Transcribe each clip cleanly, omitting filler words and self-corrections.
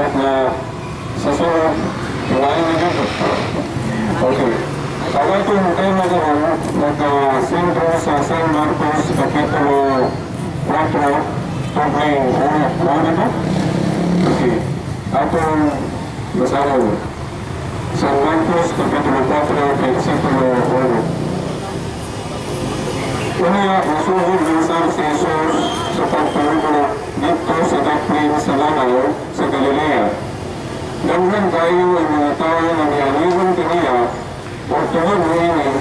Na sa sunod, wala na dito. Okay. Ang atong tema karon nagka-sentro sa San Marcos Kapitulo 4, tubling 1. Ano na to? Okay. Atong basahon. San Marcos Kapitulo 4, versikulo 1. Unya, nasugod bisan si Jesus sa pagtudlo didto sa daplin sa lanaw sa Galilea. Daghan kayo ang mga tao nga mialigon kaniya, ug tungod niini,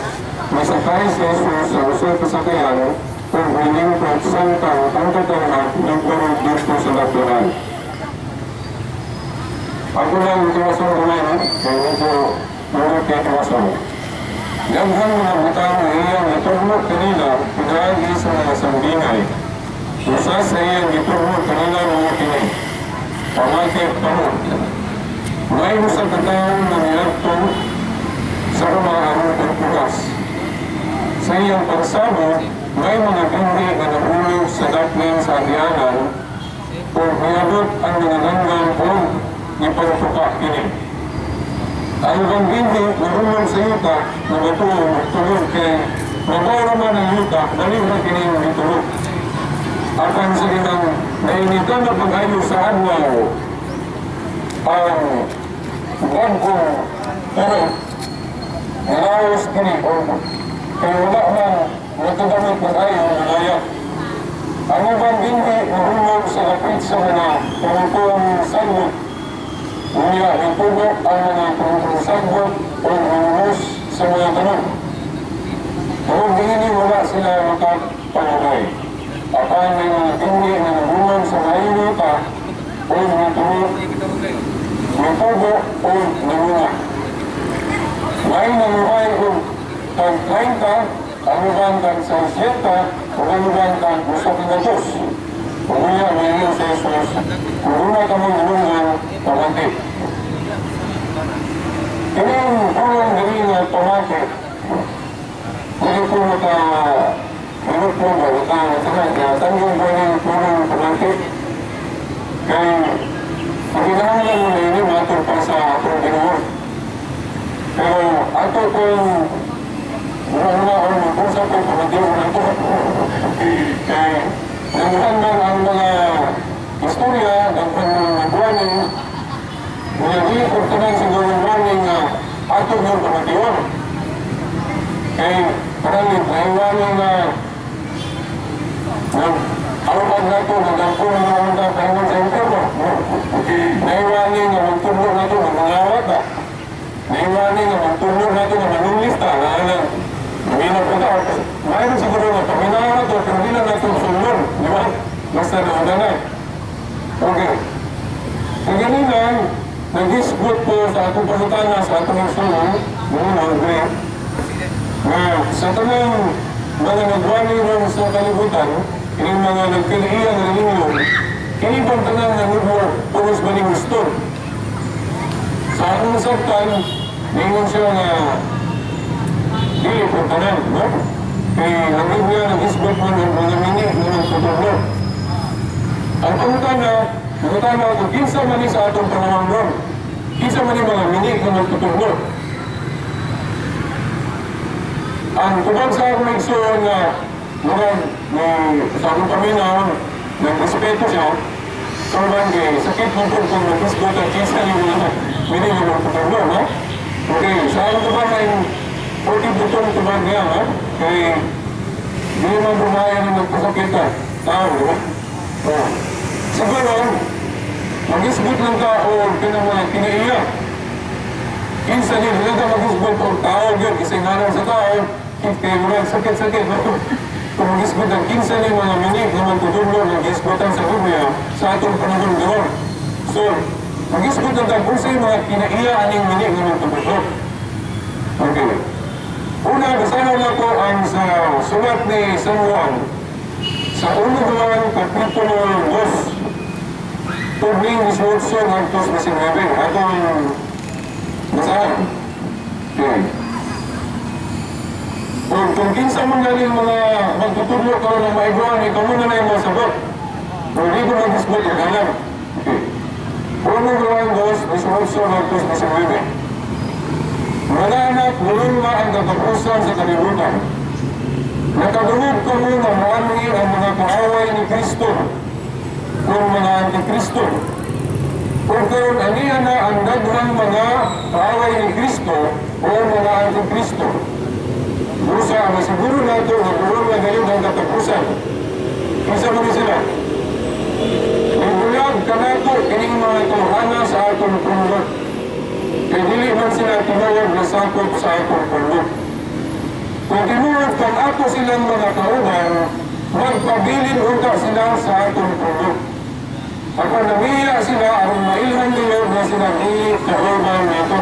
misakay si Jesus sa usa ka sakayan ug milingkod samtang ang katawhan nagbarog didto sa daplahan. Ako lang tuwason kumain, kay medyo murot kay tuwason. Daghang mga butang nga iyang gitudlo kanila pinaagi sa mga sambingay. Usa sa iyang gitudlo kanila mao kini: "Pamati kamo. May usa ka tawo nga miadto sa uma aron pagpugas. Sa iyang pagsabot, may mga binhi nga nahulog sa daplin sa agianan ug miabot ang mga langgam ug gipangtuka kini. Ang ubang binhi nahulog sa yuta nga batuon tungod kay mabaw raman ang yuta, dali ra kini gitulo. Apan sa ginang nainitan na pag-ayo sa adlaw, ang bag-ong turok nilaos kini o kay wala man nagkagamit pag-ayo, nalaya. Ang ubang binhi nahulog sa dapit sa mga tumutong sagbot. Unya, nitubo ang mga tumutong sagbot o nilunos sa mga tanom. Tungod niini, wala sila makapanugay. Apan may mga binhi nga nahulog sa maayong yuta o nitubo o namunga. May namuhay og tag 30, ang uban tag 60, ug ang uban tag 100." Unya, miingon si Jesus, "Kung duna kamoy hinungdan, pamati." Kining pulong diri nga "pamati", dili ko maka hilot mo ba, maka tanan, kaya tanggong ko ning pulong "pamati". Kay, ang kinahanglan mo na ini, matol pa sa atong Ginoo. Pero ato kung una-una mag-usap ko, pamati na ito. Kay, daghan man ang mga istorya, daghan man ang warning, nga di ko tanan siguro warning nga ato yung pamation. Kay, parang may warning na nag arupan nato, nagdampo ng mga unta pahingon sa impyerno. May warning nga magtudlo nato, mangawat ta. May warning nga magtudlo nato nga manulis ta, nga anang Paminaw ko ta. Mayroon siguro nga paminaw nato, pero di lang nato sundon, di ba? Basta nauna na. Okay. Kaya ganina, nag-isgot ko sa atong pangutana sa atong igsoon, mga nag nga sa tanang mga nagwali ron sa kalibutan, kining mga nagkaliiyan ng relihiyon, kini bang tanan nga libro puros ba ning gusto? Sa akong nasabtan, ningon siya nga dili po tanan, no? Kay ang Biblia nag-isgot man ng mga mini nga nagtutudlo. Ang pangutana kung kinsa man ni sa atong panahon ron, kinsa man ni mga mini nga nagtutudlo? Ang tubag sa akong igsoon nga murag ni sa akong paminaw, nagrespeto siya, so kay sakit mo po kung mag-isgot ang kinsa ni mga mini nga magtutudlo, no? Okay, sa akong tubag ay 40 butong tubag niya, no? Kay di naman bumaya ng nagpasakit ka. Tao, di ba? Oh. Siguro, mag-isgot lang ka o kinang mga kinaiya. Kinsa ni, hindi ka mag-isgot o tao yun, kasi nga lang sa tao, kay murag sakit-sakit, no? Kung mag-isgot ang kinsa ni mga mini nga magtutudlo, mag-isgotan sa Biblia sa atong panahon doon. So, mag-isgot lang ka kung sa mga kinaiya aning mini nga magtutudlo. Okay. Una, basahan na ko ang sa sulat ni San Juan sa 1 Juan Kapitulo 2, tubling 18 hangtod 19. Atong basahan. Okay. Kung kinsa man galing mga magtutudlo karon ng maigwan, ikaw muna na yung mga sagot. Kung di ko mag-isgot, ug alam. Okay. 1 Juan 2, 18 ngadto 19. Mga anak, muon na ang katapusan sa kalibutan. Nakadungog kamo nga moanhi ang mga kaaway ni Kristo kung mga Antikristo. Kung karon aniya na ang daghang mga kaaway ni Kristo o mga Antikristo. Busa, ang siguro nato nga muon na gayud ang katapusan. Kinsa man ni sila? Nibulag kanato kining mga tawhana sa atong pundok. Kay dili man sila tinuod na sakop sa atong pundok. Kung tinuod kang ato silang mga kauban, magpabilin unta sila sa atong pundok. Apan nangiya sila aron mailhan nila na sila dili kauban nato.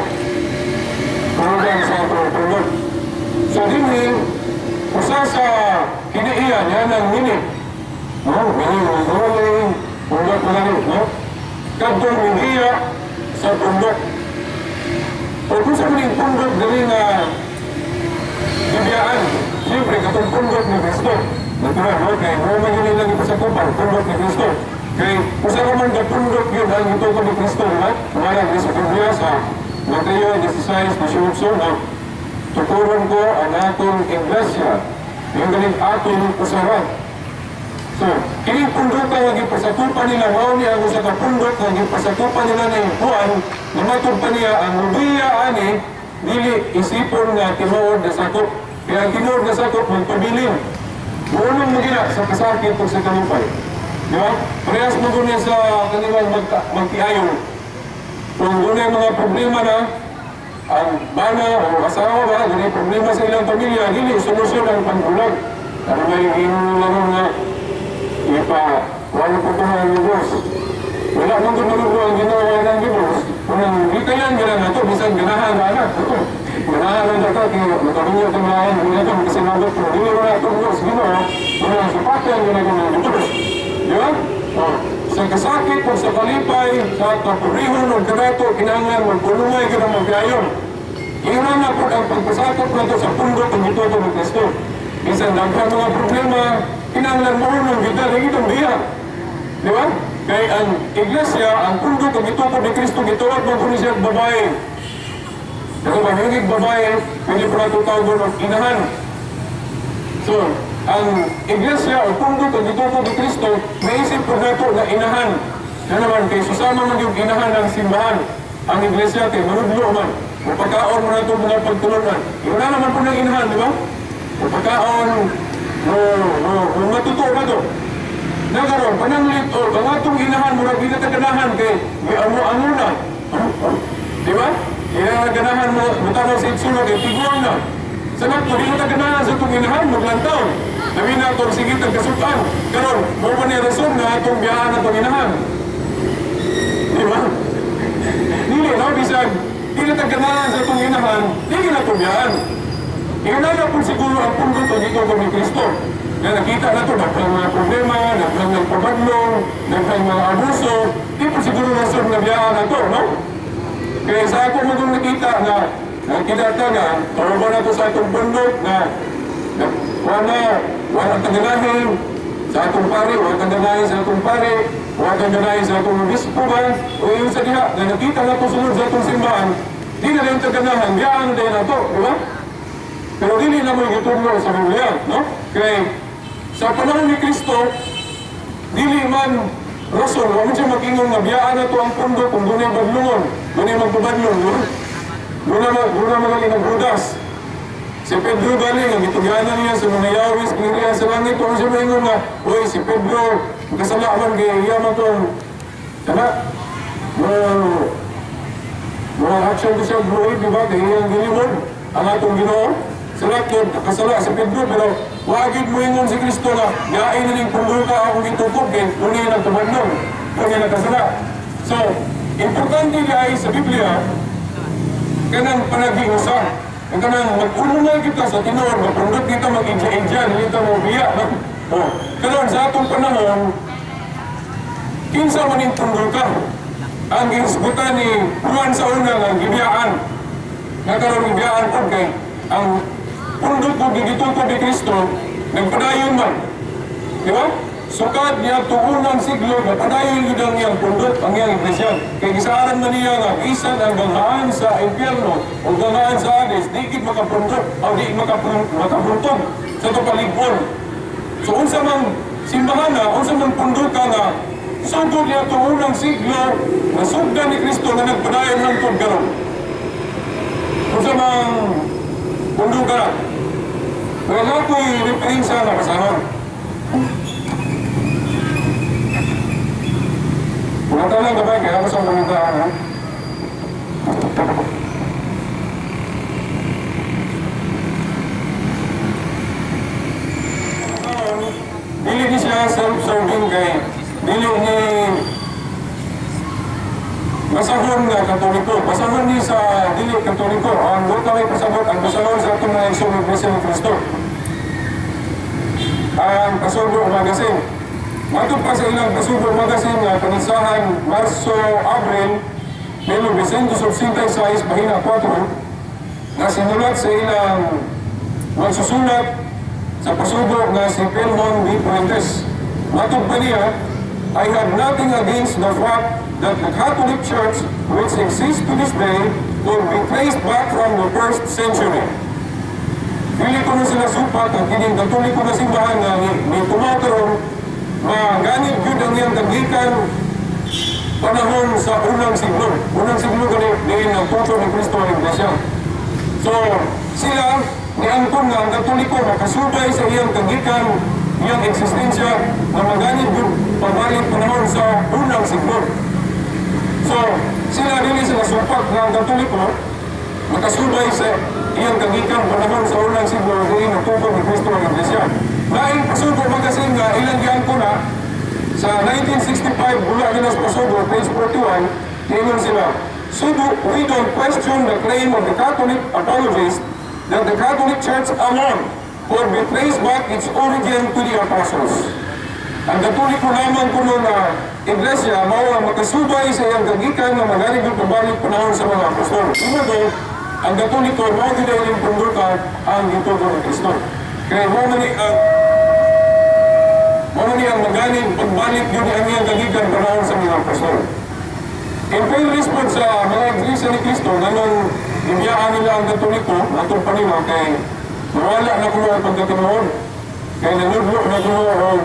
Kauban sa atong pundok. So dinhi, usa sa kiniiyan, yan ang minute. No, mini, mini, pundok na rin, no? Kadtong mihiya sa pundok. O kung sa maning pundok dali nga gibiyaan, siyempre katong pundok ni Kristo. Natural, no? Kay mo man yun lang ipasakupan, pundok ni Kristo. Kay usa ka man ka pundok yun ang gitukod ni Kristo, di ba? Kumara, di sa Biblia sa Mateo 16, 18, no? Tukuron ko ang atong iglesia. Yung galing atong usaran. So, kining pundok nga gipasakupan nila, mao ni ang usa ka pundok nga gipasakupan nila ni Juan, na matud pa niya ang mubiya ani dili isipon nga tinuod na sakop. Kaya ang tinuod na sakop magpabilin. Muunong mo gina sa kasakit o sa kalupay. Di ba? Parehas mo guna sa kanilang magtiayon. Kung guna mga problema na, ang bana o asawa ba, guna problema sa ilang pamilya, dili solusyon ang pangbulag. Ano ba yung ingon nga ipa, wala po ito ng divorce. Wala man ito malubo ang ginawa ng divorce. Kung di kaya ang gana ito, bisan ganahan na anak. Ito, ganahan na ito, kaya makaroon niya itong hindi ito makasinabot, pero hindi mo na ito divorce, ginawa, wala sa pati ang ginagawa ng divorce. Di ba? Oh, sa kasakit o sa kalipay, sa kapurihon o kanato, kinahanglan magpulungay ka ng magkayon. Iwan na po ang pagpasakop na ito sa pundok ng ito ng Kristo. Minsan, daghang mga problema, kinahanglan mo ng kita, lagi itong biya. Di ba? Kay ang iglesia, ang pundok ng ito ni Kristo, gituwag mo kung siya babae. Pero mahigit babae, pwede po natin tawag ng inahan. So, ang iglesia o pundok ng ito ni Kristo, naisip po nato na inahan. Na naman, kay susama man yung inahan ng simbahan. Ang iglesia, kay manudlo man. O pagkaon mo na ito mga pagtulunan. Wala naman po ng inahan, di ba? O pagkaon, no, no, no, matuto na to. Nagaron, pananglit o ang atong inahan, murag di na ganahan kay may amo-amo na. Di ba? Iya ganahan mo, mutanaw sa itsura kay tiguang na. Sa lahat, di na ganahan sa itong inahan, maglantaw. Labi na itong sige tagkasukan. Karon, mo ba ni rason na atong biyahan atong inahan? Di ba? Dili, no? Bisag, di na ganahan sa itong inahan, di na itong biyahan. Inana po siguro ang pundot o dito ni Kristo. Na nakita na ito, daghang mga problema, daghang mga pabadlong, daghang mga abuso, di po siguro rason na biyahan na ito, no? Kaya sa ako mo nakita na, nakita ta nga, tawag na ito sa atong pundot na wala, wala taganahin sa atong pare, wala taganahin sa atong pare, wala taganahin sa atong obispo ba, o yung sa diha, na nakita na ito sunod sa atong simbahan, di na rin taganahan, biyaan din na ito, di ba? Pero dili na mo gitudlo sa Biblia, no? Kay sa panahon ni Kristo, dili man rason, wa man siya mag-ingon nga biyaan na to ang pundo kung dunay badlungon, dunay magpabadlong, no? Duna magaling ang Judas. Si Pedro galing, ang gitugyanan niya sa mga yawis, kiniriyan sa langit, kung siya maingon nga, uy, si Pedro, kasala man kay iya man tong, sana, mo, mga action ko siya buhay, di ba? Kaya iyang gilimod, ang atong Ginoo. Sa lahat nakasala si Pedro, pero wagid mo ingon si Kristo na, yain na ning pumulka akong gitukod, kay tunay nagtabandong, tunay nagkasala. So, importante di ay sa Biblia, kanang panagiusa, ang kanang mag-unungan kita sa tinuod, mapundot kita mag-inja-inja, hindi kita mabiya. No? Oh. Karon sa atong panahon, kinsa man ning pundol ka? Ang gihisgutan ni Juan sa una nga gibiyaan. Nga karon gibiyaan po kay ang pundot ko gigituto ni Kristo nagpadayon man. Di ba? Sukad niya unang siglo, napadayon yun ang iyang pundok, ang iyang iglesia. Kay gisaaran man niya nga, bisan ang ganghaan sa impyerno o ganghaan sa Hades, di gid makapundok o di makapuntog sa ito paligpon. So unsa mang simbahan na, unsa mang punduka nga sugod niya unang siglo, nasugdan ni Kristo na nagpadayon hangtod karon. Unsa mang punduka na? Wala ko'y referensya na kasama. Pumunta lang gabay, kaya ako sa pumunta, ano? Dili ni siya self-serving kay dili ni basahon nga Katoliko. Basahon ni sa dili Katoliko. Ang doon kami pasabot, ang basahon sa itong mga igsoong Iglesia ni Cristo. Ang Pasubo Magazine. Matod pa sa ilang Pasubo Magazine nga kanitsahan Marso, Abril, 1986, pahina 4, na sinulat sa ilang magsusulat sa Pasubo nga si Pelmon D. Fuentes. Matod pa niya, "I have nothing against the fact that the Catholic Church, which exists to this day, could be traced back from the first century." Dili ko na sila supat ang kining Katoliko na simbahan nga ni tumaw karon, maganit gyud ang iyang kagikan panahon sa unang siglo. Unang siglo gani diin nagtuto ni Kristo ang Iglesia. So, sila niangkon nga ang Katoliko makasubay sa iyang kagikan, iyang eksistensya na maganit gyud pabalik panahon sa unang siglo. So, sila dili sila supak nga ang Katoliko makasubay sa iyang kagikan panahon sa unang siglo diin nagtuto ni Kristo ang Iglesia. Laing Pasubo Magazine nga ilang giangkon na sa 1965, bula nila sa Pasubo, page 41, niingon sila, "So we don't question the claim of the Catholic apologists that the Catholic Church alone could be traced back its origin to the apostles." Ang Katoliko lamang kuno nga iglesia mao ang makasubay sa iyang kagikan nga magaling yung pabalik panahon sa mga apostol. Kumbaga, ang Katoliko mao gid ang punduka ang gitugo ni Kristo. Kaya mao man ni ang magaling pagbalik yun ang iyang kagikan panahon sa mga apostol. In fairness po sa mga iglesia ni Kristo, nganong gibiyaan nila ang Katoliko, matod pa nila kay nawala na kuno ang pagkatinuod. Kay nanudlo na kuno ang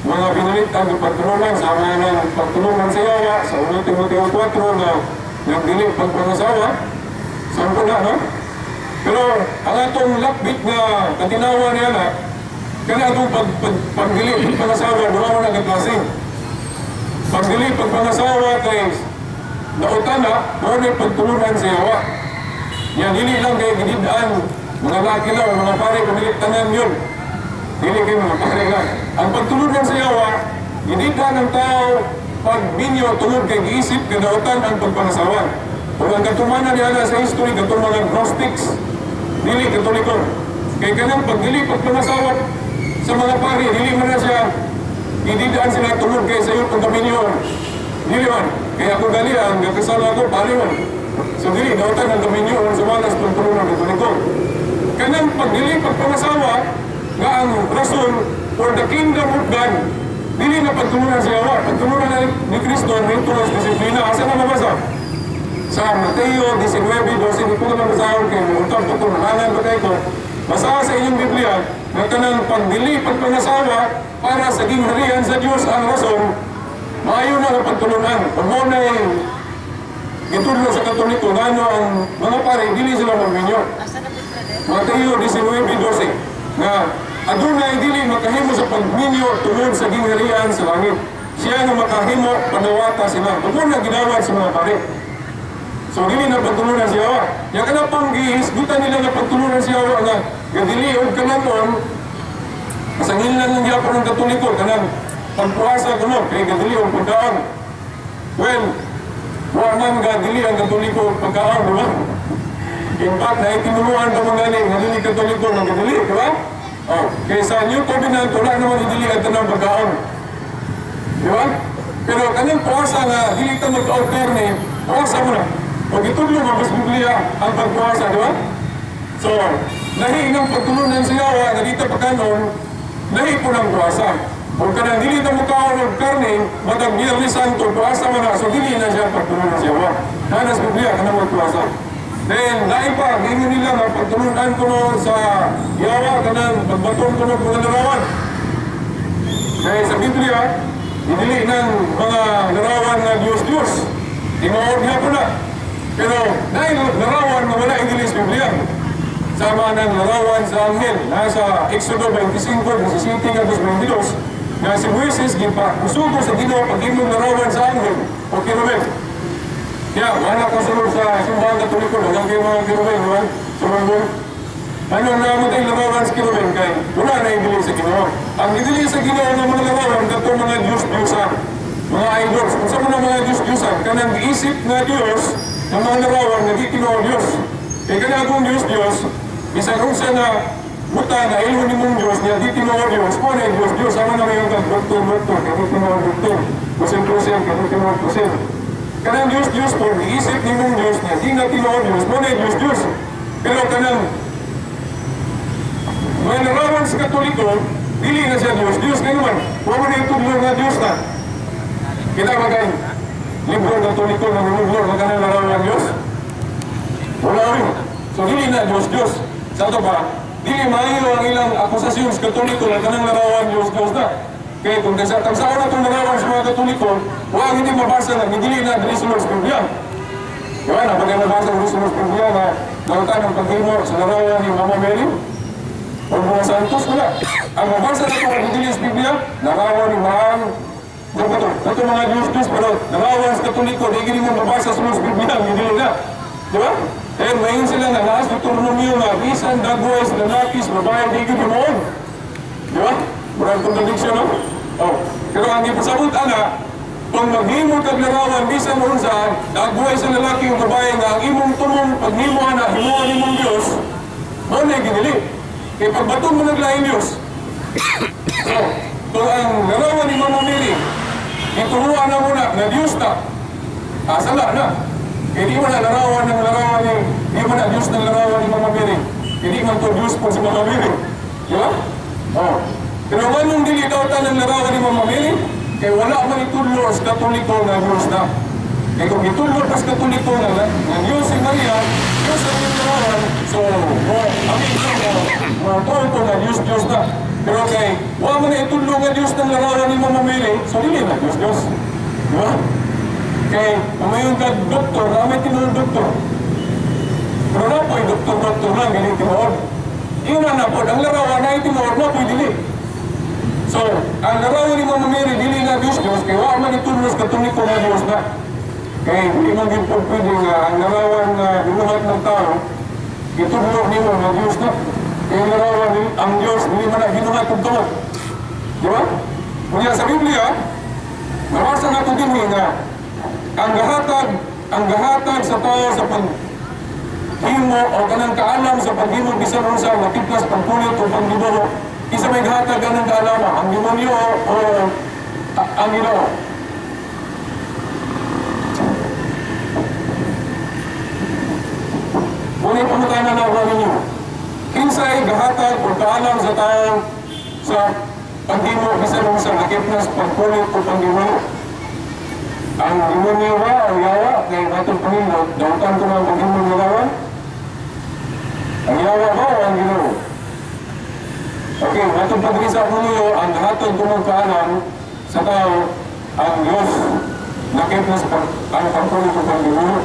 mga binalit ang pagtulungan sa mga ng pagtulungan sa yawa, sa 1 Timoteo 4 na nagdili pagpangasawa, sampo na, no? Pero ang atong lakbit nga katinawa niya na, kaya atong pagdili pagpangasawa, duha mo na kaklase. Pagdili pagpangasawa kay nautan na, doon ay pagtulunan sa yawa. Yan, dili lang kay gididaan, mga laki lang, mga pare, kumilit tanan yun. Dili kay mga pare lang. Ang pagtulunan sa yawa, gididaan ng tao pagbinyo tungod kay giisip kadautan ang pagpangasawa. Kung ang katumanan niya na sa history, katong mga Gnostics, dili Katoliko. Kay kanang pagdili pagpangasawa sa mga pare, dili man na siya, gididaan sila tungod kay sayo pagkaminyo. Dili man. Kaya ako gali ang kasama ko, pare man. So dili, dautan ang dominyo sa malas pagtulungan Katoliko. Kanang pagdili pagpangasawa, nga ang rason for the kingdom of God, dili na pagtulunan sa yawa. Pagtulunan na ni Kristo, may tulos disiplina. Asa na mabasa? Sa Mateo 19:12, di ko naman basahon kay muutang pa ko, nalangan pa kayo ko. Basaha sa inyong Biblia, nga kanang pagdili pagpangasawa para sa gingharian sa Dios ang rason, maayo na ang pagtulunan. Kung mo na gitudlo sa Katoliko, ngano ang mga pare, dili sila magminyo. Mateo 19:12, nga adunay dili makahimo sa pagminyo tungod sa gingharian sa langit. Siya nga makahimo, panawata sila. Tungod na ginawat sa mga pare. So dili na pagtulunan siya. Ya kana pong gihisgutan nila nga pagtulunan siya nga gadili og kananon masangilan lang gyapon ng Katoliko kanang pagpuasa kuno kay gadili og pagkaon. Well, wa man gadili ang Katoliko og pagkaon, di ba? In fact, naitinuruan pa mga gani nga dili Katoliko nga gadili, di ba? Oh, kay sa New Covenant wala naman idili ang tanang pagkaon. Di ba? Pero kanang puasa nga dili ta magkaon karne, puasa mo na. Pag itudlo mo sa Biblia ang pagpuasa, di ba? So, lahi ng pagtulunan sa yawa nga dito pa kanon, lahi po ng puasa. Kung kanang dili na mukaon og karne, matag Biyernes Santo, tuasa man na, so dili na siya pagtulunan sa yawa. Naa sa Biblia, kanang magtuasa. Then, lain pa, giingon nila nga pagtulunan ko no sa yawa, kanang pagbaton ko no mga larawan. Kaya sa Biblia, dili ng mga larawan nga Diyos-Diyos. Tinuod nga po na. Pero, dahil larawan nga wala dili sa Biblia. Sama ng larawan sa anghel, nasa Exodo 25, 17 hanggang 22, nga si Moises gipa usugo sa Ginoo paghimong larawan sa anghel o kerubin. Kaya, wala ko sulod sa Simbahan Katoliko, daghang kayo mga kerubin, di ba? Sumambong. Ano na mo tayong larawan sa kerubin kay wala na ibili sa Ginoo. Ang idili sa Ginoo ng mga larawan kadto mga Diyos-Diyosan, mga idols. Kung sa mga Diyos-Diyosan, kanang giisip nga Diyos ng mga larawan nga di tinuod Diyos. Kay kanang akong Diyos-Diyos, bisan unsa nga buta na ilhon nimong Diyos niya di tinuod Diyos, mo na Diyos Diyos sama na ngayon kag doktor doktor, kay di tinuod doktor, kusin kusin, kay di tinuod kusin. Kanang Diyos Diyos po, giisip nimong Diyos niya di na tinuod Diyos, mo na Diyos Diyos. Pero kanang mga larawan sa Katoliko, dili na siya Diyos. Diyos ngayon man, huwag mo na itudlo nga Diyos na. Kita ba kayo? Libro Katoliko na minudlo na kanang larawan ng Diyos? Wala rin. So dili na Diyos Diyos. Sa ito ba, dili maayo ang ilang akusasyon sa Katoliko na kanang larawan Diyos Diyos na. Kaya kung tagsaon na itong larawan sa mga Katoliko, wala hindi mabasa na, hindi na dili sulod sa Biblia. Diba, napagay mabasa dili sulod sa Biblia na dautan ang paghimo sa larawan ni Mama Mary? O mga santos, wala. Ang mabasa na ito ang dili sa Biblia, larawan ni Mahal, ano ba ito? Ito mga Diyos Diyos, pero larawan sa Katoliko, di gini mo mabasa sa Biblia, hindi na. Di ba? Eh, ngayon sila na naas Deuteronomio nga, bisan dagway sa lalaki, sa babae, di gini moon. Di ba? Murang contradiction, no? Oh. Pero ang ipasabot, ana, kung maghimo kag larawan, bisan unsa, dagway sa lalaki o babae nga ang imong tumong paghimo ana, himuon nimong Diyos, mao na ginili. Kay pagbaton mo naglaing Diyos. So, kung ang larawan ni Mama Mary, ituruan na muna na Diyos na, sala na. Kaya di mo na larawan ng larawan ni, di mo na Diyos ng larawan ni Mama Mary. Hindi man to Diyos po si Mama Mary. Di ba? Oh. Pero nganong dili daw ng larawan ni Mama Mary? Kay wala man itudlo sa Katoliko nga Diyos na. Kay kung itudlo pa sa Katoliko nga Diyos si Maria, Diyos ang iyong larawan, so, mo, ang ito mo, mo ko nga Diyos Diyos na. Pero kay, wala man na itudlo nga Diyos ng larawan ni Mama Mary, so dili na Diyos Diyos. Di ba? Kay, umayon ka doktor, namin tinuod doktor. Pero na po'y doktor-doktor lang, ganyan tinuod. Yun na po, ang larawan na tinuod na po'y dili. So, ang larawan ni Mama Mary, dili na Diyos Diyos, kay wala man itudlo sa Katoliko nga Diyos na. Kay, hindi man din po pwede nga ang larawan na binuhat ng tao, itudlo nimo nga Diyos na. Kay ang larawan, ang Diyos, hindi man na ginuhat og tungod. Di ba? Kunya sa Biblia, nabasa nato din nga ang gahatag sa tao sa paghimo o kanang kaalam sa paghimo bisan unsa nga tiplas, pagkulit o paggibuho, isa may gahatag anang kaalama, ang demonyo o ang Ginoo? Ngunit pangutana na ako ninyo, kinsay gahatag o kaalam sa tao sa paghimo bisan unsa nga tiplas, pagkulit o paggibuho? Ang demonyo ba o yawa? Kay atong Panginoon, dautan ko ng paghimo ng larawan? Ang yawa ba o ang Ginoo? Okay, atong pag-isa ko niyo, ang hatod ko ng kaalam sa tao, ang Diyos, nakit na sa pag, ang pagkulit o paggibuho.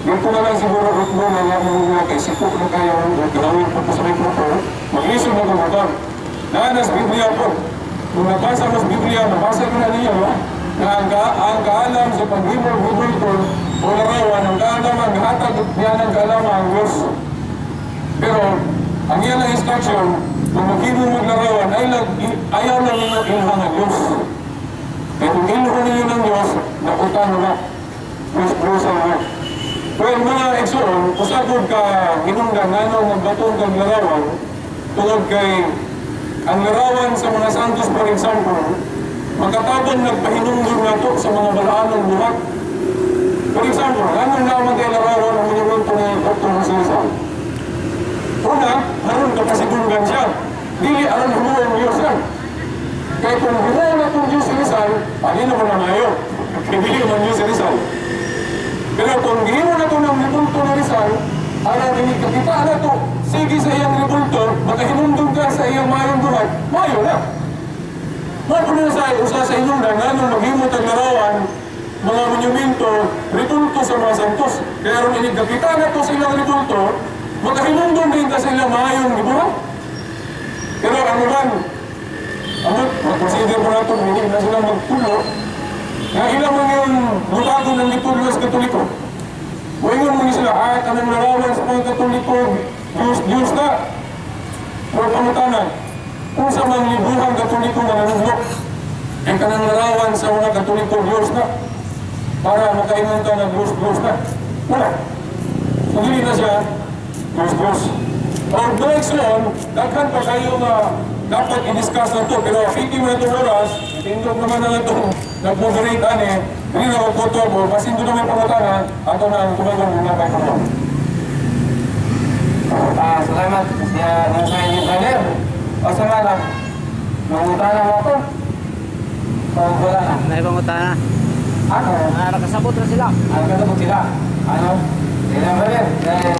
Dito na lang siguro ritmo na nga mga kay siko na kayo, gawin po po sa microphone, mag-isip na gumutang. Naanas Biblia po. Kung nabasa mo sa Biblia, nabasa ko na niyo, no? Na ang kaalam sa paghimo bubultol o larawan, ang kaalam, ang hatag niya ng kaalam ang Diyos. Pero, ang iyang instruction, kung maghimo maglarawan, ay lang, ayaw lang ninyo ilhan ang Diyos. Kaya kung ilhan ninyo ng Diyos, nakutan na. Diyos, Diyos ang Diyos. Well, mga igsoon, usagod ka hinungdan ngano magbaton kag larawan, tungod kay ang larawan sa mga santos, for example, makatabang nagpahinungdan nato sa mga balaanong buhat. For example, anong naman kay larawan ang monumento ni Dr. Jose Rizal? Una, aron kapasidunggan siya. Dili aron himuon Diyos yan. Kaya kung himuon Aron kakita na to, sige sa iyang rebulto, makahinumdum ka sa iyang maayong buhat, maayo na. Mao kuno sa usa sa inyong nganong maghimo tag larawan, mga monumento, rebulto sa mga santos. Kaya aron inig kakita na to sa ilang rebulto, makahinumdum din ka sa ilang maayong gibuhat. Pero ang uban, amot, mag-consider mo nato, hindi na sila magtulo, nga ilang mga yung lutago ng gitudlo sa Katoliko. Moingon mo ni sila, ah, kanang larawan sa mga Katoliko, Diyos, Diyos na. Pero pangutana, unsa man libuhang Katoliko nga nanuglo, ang kanang larawan sa mga Katoliko, Diyos na. Para makaingon ka ng Diyos, Diyos na. Wala. So, dili na siya, Diyos, Diyos. Or next one, daghan pa kayo nga dapat i-discuss na to. Pero fitting mo na itong oras, tindog naman na itong nag-moderate ani, hindi na ako koto mo, basin doon naman pangutana, ato na ang tumagon mga kay Panginoon. Ah, salamat siya ng sa inyo, brother. O sa mga lang, mangutana mo ako. O wala na. May pangutana. Ano? Ah, nakasabot na sila. Ano ka sila? Ano? Sige lang, brother. Eh,